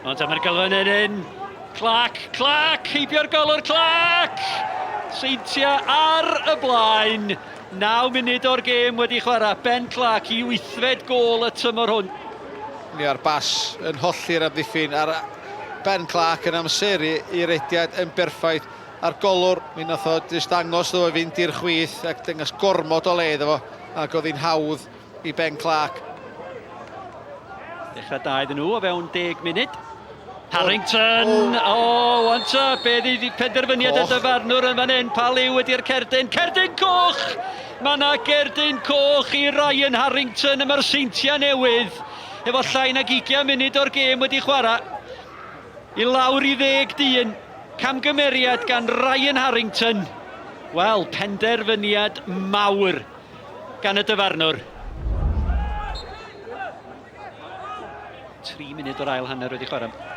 Ond mae'r gylfen yn un. Clark, Clark, heibio'r golwr, Clark! Seintia ar y blaen. 9 munud o'r gêm wedi chwarae. Ben Clark i wythfed gôl y tymor hwn. Ni ar bas yn hollti'r amddiffyn a'r Ben Clark yn amseru i rediad yn berffaith a'r golwr mi nath o jyst dangos iddo fo fynd i'r chwith ac dangos gormod o le iddo fo ac oedd hi'n hawdd i Ben Clark. Dechrau da iddyn nhw o fewn 10 munud. Harrington! O, oh, wan ta, be ddi penderfyniad y dyfarnwr yn fan hyn? Pa liw ydy'r cerdyn? Cerdyn coch! Mae yna gerdyn coch i Ryan Harrington y mae'r Seintiau Newydd efo llai nag 20 munud o'r gêm wedi chwarae. I lawr i ddeg dyn, camgymeriad gan Ryan Harrington. Wel, penderfyniad mawr gan y dyfarnwr. 3 munud o'r ail hanner wedi chwarae.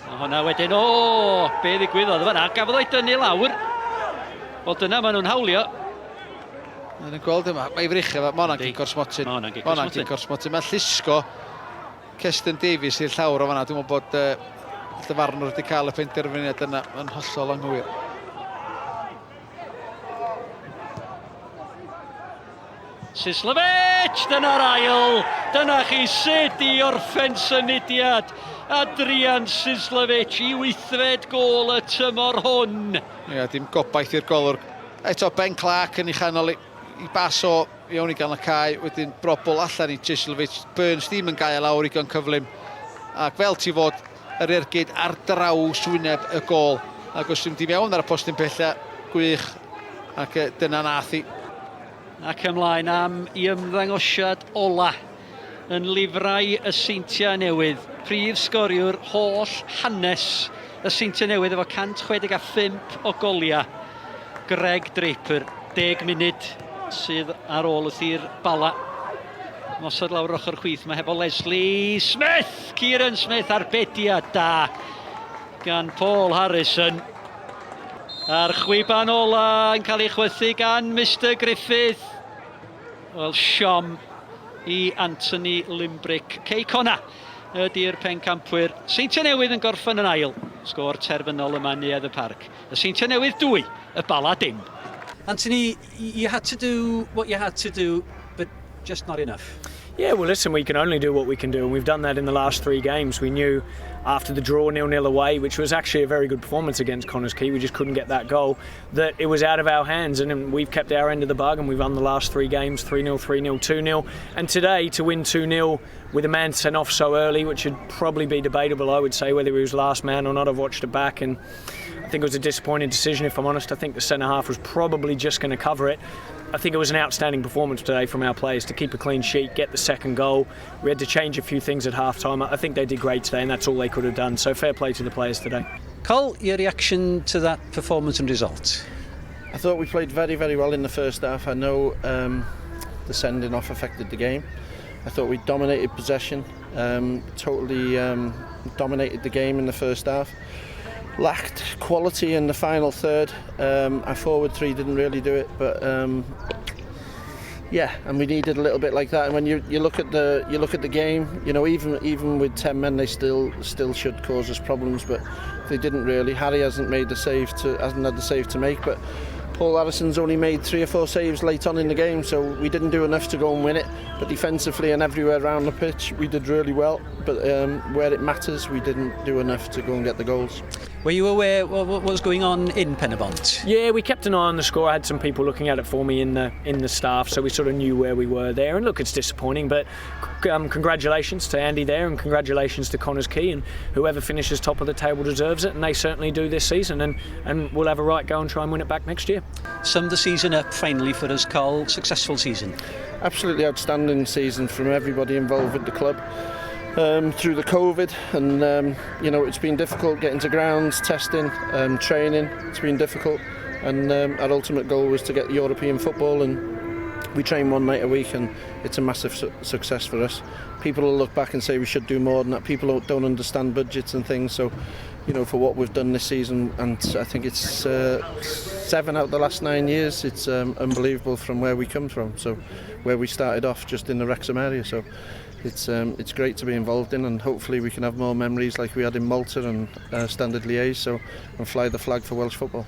A hwnna wedyn, o, oh, be ddigwyddodd fanna? Gafodd o'i dynnu lawr. Wel, dyna maen nhw'n hawlio. Mae'n nhw'n gweld yma, mae freichau fe, mae hwnna'n gico'r smotyn. Mae hwnna'n gico'r smotyn. Mae smotyn. Mae'n llusgo Ceston Davies i'r llawr o fanna. Dwi'n meddwl bod uh, dyfarnwr wedi cael y penderfyniad yna yn hollol anghywir. Sislovic, dyna'r ail. Dyna chi sut i orffen symudiad. Adrian Sislovic i wythfed gôl y tymor hwn. Ia, dim gobaith i'r golwr. Eto Ben Clark yn ei chanol i, i bas o iawn i ganol cae, wedyn brobl allan i Sislovic. Burns ddim yn gael lawr igon cyflym. Ac fel ti fod yr ergyd ar draws wyneb y gôl. Ac os ti'n mewn ar y postyn pella, gwych. Ac dyna nath i. Ac ymlaen am i ymddangosiad ola yn lifrau y Seintiau Newydd. Prif sgoriwr holl hanes y Seintiau Newydd efo 165 o goliau. Greg Draper, 10 munud sydd ar ôl wrth i'r Bala mosod lawr ochr chwith. Mae hefo Leslie Smith! Kieran Smith arbediad da gan Paul Harrison. A'r chwiban ola yn cael ei chwythu gan Mister Griffith. Wel, siom i Anthony Limbrick. Cei Connah ydy'r pencampwyr. Seintiau Newydd yn gorffen yn ail. Sgôr terfynol yma yn Neuadd y Parc. Y Seintiau Newydd 2, y Bala dim. Anthony, you had to do what you had to do, but just not enough. Yeah, well, listen, we can only do what we can do, and we've done that in the last 3 games. We knew after the draw 0-0 away, which was actually a very good performance against Connah's Quay, we just couldn't get that goal, that it was out of our hands, and we've kept our end of the bargain. We've won the last 3 games, 3-0, 3-0, 2-0, and today to win 2-0 with a man sent off so early, which should probably be debatable, I would say, whether he was last man or not. I've watched it back, and I think it was a disappointing decision, if I'm honest. I think the centre-half was probably just going to cover it. I think it was an outstanding performance today from our players to keep a clean sheet, get the second goal. We had to change a few things at half-time. I think they did great today, and that's all they could have done. So fair play to the players today. Col, your reaction to that performance and result? I thought we played very, very well in the first half. I know the sending off affected the game. I thought we dominated possession, totally dominated the game in the first half. Lacked quality in the final third. Our forward three didn't really do it, but and we needed a little bit like that. And when you look at the you look at the game, you know, even with 10 men, they still should cause us problems, but they didn't really. Harry hasn't made the save to hasn't had the save to make, but Paul Harrison's only made 3 or 4 saves late on in the game, so we didn't do enough to go and win it. But defensively and everywhere around the pitch, we did really well. But where it matters, we didn't do enough to go and get the goals. Were you aware what was going on in Penybont? Yeah, we kept an eye on the score. I had some people looking at it for me in the staff, so we sort of knew where we were there. And look, it's disappointing, but congratulations to Andy there, and congratulations to Connah's Quay, and whoever finishes top of the table deserves it, and they certainly do this season, and we'll have a right go and try and win it back next year. Sum the season up finally for us, Col. Successful season. Absolutely outstanding season from everybody involved with the club. Through the COVID, and you know, it's been difficult getting to grounds, testing, training. It's been difficult, and our ultimate goal was to get European football, and we train one night a week, and it's a massive success for us. People will look back and say we should do more than that. People don't understand budgets and things, so For what we've done this season, and I think it's 7 out of the last 9 years. It's unbelievable from where we come from. So, where we started off just in the Wrexham area. So, it's great to be involved in, and hopefully we can have more memories like we had in Malta and Standard Liège. So, and fly the flag for Welsh football.